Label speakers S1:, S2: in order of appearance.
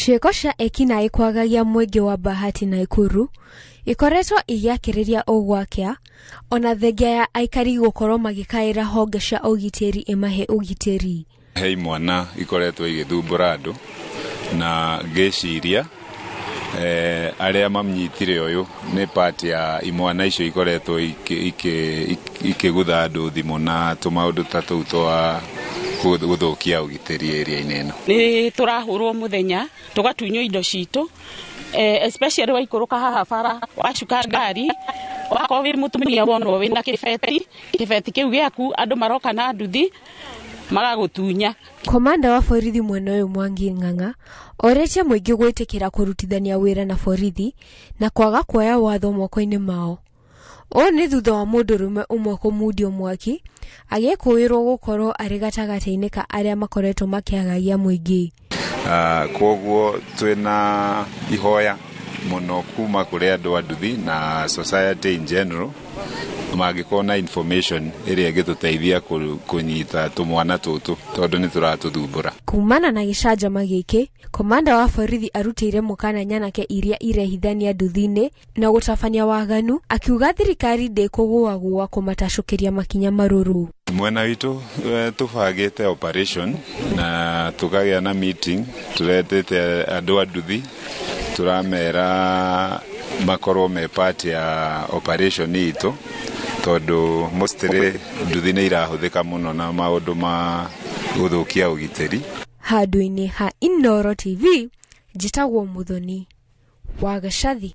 S1: Ciĩko cia ekinaĩ kwagagia mũingĩ wa Bahati Naikuru ikoretwo igĩakĩrĩria o gwakĩa, ona thengia ya aikari gũkorwo magĩkaĩra honge cia ũgitĩri imahe ũgitĩri.
S2: He imwana ikoretwo igĩthumbũra andũ na ngĩciria arĩa mamnyitire ũyũ nĩ part ya imwana icio ikoretwo ikĩgutha andũ thimũ na tũmaũndũ ta tũu twa gũthũkia ũgitĩri area-inĩ ĩno.
S3: Nĩ tũrahũrwo mũthenya tũgatunywo indo citũ, especially waikũrũka haha bara wacuka ngari, wakorwo wĩ mũtumia wonwo wĩna kĩbeti, kĩbeti kĩu gĩaku andũ maroka na nduthi magagũtunya.
S1: Komanda wa borithi mwena ũyũ Mwangi Ng'ang'a orĩtie mũingĩ gwĩtĩkĩra kũrutithania wĩra na borithi na kwaga kuoya watho moko-inĩ mao. Ũũ nĩ thutha wa mũndũrũme ũmwe kũmundio mwaki agĩkũĩrwo gũkorwo arĩ gatagatĩ-inĩ ka arĩa makoretwo makĩagagia mũingĩ.
S2: Koguo twĩna ihoya mũno kuma kũrĩ andũ a nduthi na society in general, mangĩkorwo na information ĩrĩa ĩngĩtũteithia kũnyita tũmwana tũtũ tondũ nĩ tũratũthumbũra.
S1: Kumana na gĩcanjama gĩkĩ, komanda wa borithi arutĩire mũkana nyanake iria irehithania nduthi-inĩ na gũtabania waganu, akiuga thirikari ndĩkũgũagũa kũmatacũkĩria makinya marũrũ.
S2: Mwena witũ tũbangĩte operation na tũkagĩa na meeting, tũretĩte andũ a nduthi, tũramera makorwo me part ya operation itũ tondũ mostly nduthi nĩ irahũthĩka mũno na maũndũ ma gũthũkia ũgitĩri.
S1: Handũ-inĩ ha Inooro TV, njĩtagwo Muthoni wa Gacathi.